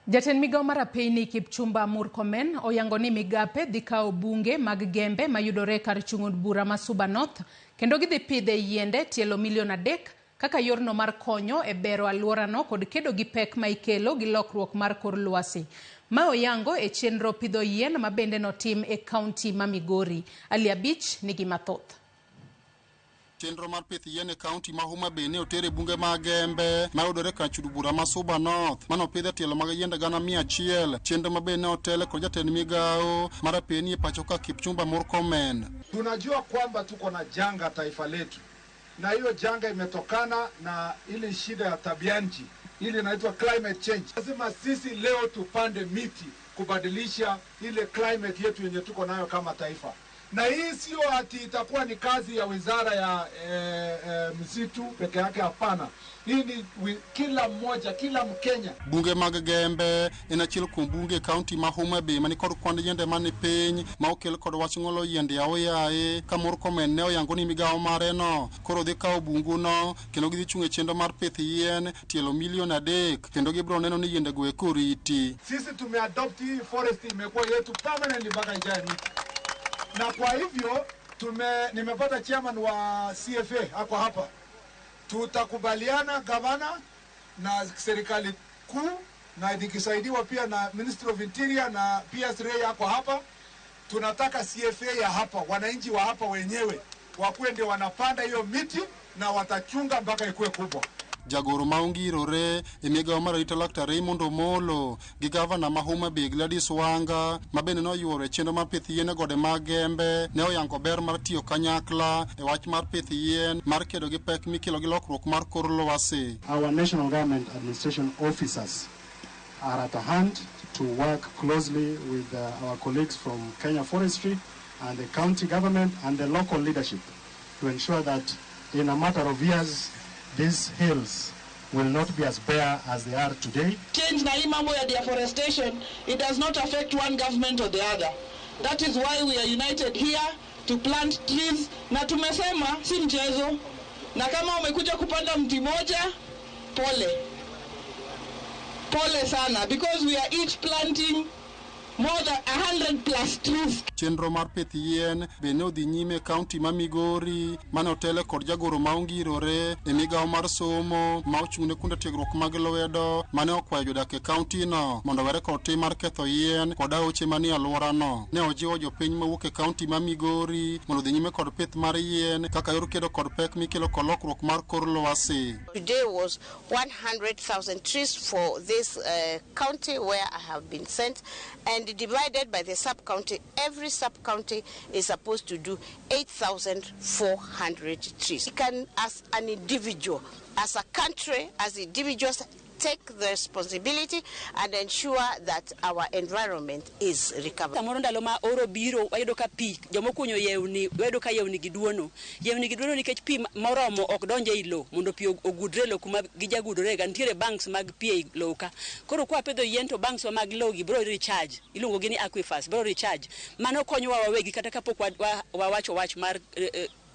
Jatend migao mar apeyni Kipchumba Murkomen oyango ni migape dhi kawo bunge mag Gembe mayudore kar chung' od bura ma Suba North kendo gidhi pidhe yiende tielo milion 3 kaka yorno mar konyo e bero aluorano kod kedo gi pek ma ikelo gi lokruok mar kor lwasi. Ma oyango e chenro pidho yien ma bende notim e kaunti ma Migori. Ali Abich nigi mathoth. Chenro mar pith yien e kaunti ma Homa Bay ne oter e bunge mag Gembe ma yudore kar chud bura ma Suba North mane opidhe tielo mag yiende 100,000. Chenro ma be ne otele kod jatend migawo mar apeni e pacho ka Kipchumba Murkomen. Tunajua kwamba tuko na janga taifa letu, na hiyo janga imetokana na ile shida ya tabianchi ile inaitwa climate change. Lazima sisi leo tupande miti kubadilisha ile climate yetu yenye tuko nayo kama taifa, na hii sio ati itakuwa ni kazi ya wizara ya msitu peke yake. Hapana, hii ni kila mmoja, kila Mkenya. Bunge mag Gembe en achiel kuom bunge e kaunti ma Homa Bay mani kod kwand yiende mani piny ma okel kod wach ng'olo yiende aoyaye ka Murkomen ne oyango ni migawo mare no koro dhi kawo bungu no kendo gidhi chung' e chenro mar pith yien tielo milion 3 kendo gibiro neno ni yiende go eko oriti. Sisi tumeadopt hii forest, imekuwa yetu permanently mpaka ijae miti, na kwa hivyo nimepata chairman wa CFA ako hapa, tutakubaliana gavana na serikali kuu na nikisaidiwa pia na Ministry of Interior na PS Ray ako hapa. Tunataka CFA ya hapa, wananchi wa hapa wenyewe wakuwe ndio wanapanda hiyo miti na watachunga mpaka ikuwe kubwa. Jagoro ma ongirore e migawo mar arita Laktar Raymond Omolo gi gavana ma Homa Bay Gladys Wanga ma bende noyuoro e chenro mar pith yien e gode mag Gembe ne oyango ber mar tiyo kanyakla e wach mar pith yien mar kedo gi pek mikelo gi lokruok mar kor lwasi. Our national government administration officers are at hand to work closely with our colleagues from Kenya Forestry and the county government and the local leadership to ensure that in a matter of years these hills will not be as bare as they are today. Change na hii mambo ya deforestation, it does not affect one government or the other. That is why we are united here to plant trees, na tumesema si mchezo, na kama umekuja kupanda mti moja, pole. Pole sana, because we are each planting more than 100 plus trees. Chenro mar pith yien be ne odhi nyime e kaunti ma Migori mane otele kod jagoro ma ongirore e migawo mar somo ma ochung' ne kuonde tiegruok mag lwedo mane okwayo jodak e kaunti no mondo owere kod tim mar ketho yien kod aoche manie alworano. Ne ojiwo jopiny mawuok e kaunti ma Migori mondo odhi nyime kod pith mar yien kaka yor kedo kod pek mikelo kod lokruok mar kor lwasi. Today was 100,000 trees for this county where I have been sent, and divided by the sub-county. Every sub-county is supposed to do 8,400 trees. We can, as an individual, as a country, as individuals, take the responsibility and ensure that our environment is recovered. Samoro ndalo ma oro biro wayudo ka pi jomokunyo yewni wayudo ka yewni giduono. Yewni giduono nikech pi moromo ok donj ei lowo mondo pi ogudre e lowo kuma gijagudore ga. Nitiere banks mag pi ei lowo ka. Koro kwa pidho yien to banks wa mag lowo gi biro recharge. Iluongo gi ni aquifers biro recharge. Mano konyowa wawegi kata kapok wawacho wach mar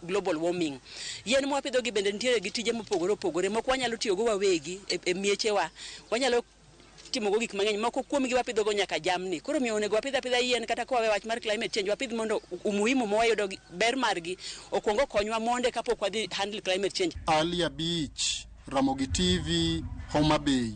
global warming. Yien mwapidho gi bende nitiere gi tije mopogore opogore. Moko wanyalo tiyogo wawegi e miechewa. Wanyalo timogo gik mang'eny. Moko kuomgi wapidhogo nyaka jamni. Koro omiyo onego wapidh apidha yien kata ka wawe wach mar climate change, wapidh mondo umuhimu ma wayudo ber margi okuong okonywa monde kapok wadhi handle climate change. Ali Abich, Ramogi TV, Homa Bay.